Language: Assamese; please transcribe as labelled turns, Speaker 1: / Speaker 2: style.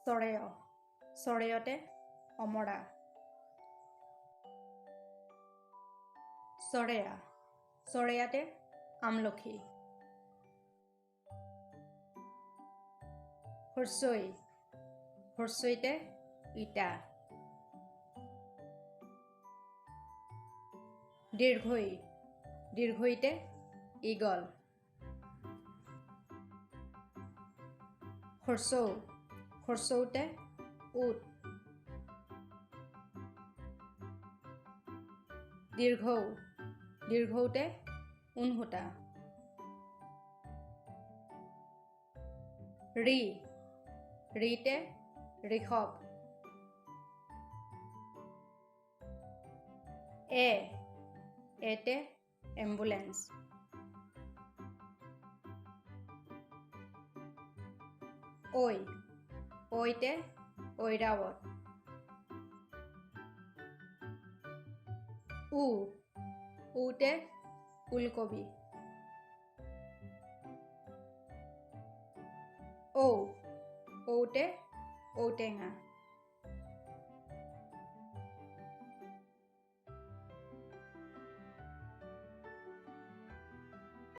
Speaker 1: চৰেয়, চৰেয়তে অমৰা। চৰেয়া, চৰেয়াতে আমলখি। হৰ্চৈ, হৰ্চৈতে ইটা। দীৰ্ঘই, দীৰ্ঘইতে ঈগল। হৰ্চৌ, হৰ্চৌতে উট। দীৰ্ঘৌ, দীৰ্ঘৌতে ঊনসূতা। ঋ, ঋতে ঋষভ। এ, এতে এম্বুলেন্স। ঐ, ঐতে ঐৰাৱত। উ, ঊতে ওলকবি। ঔ, ঔতে ঔটেঙা।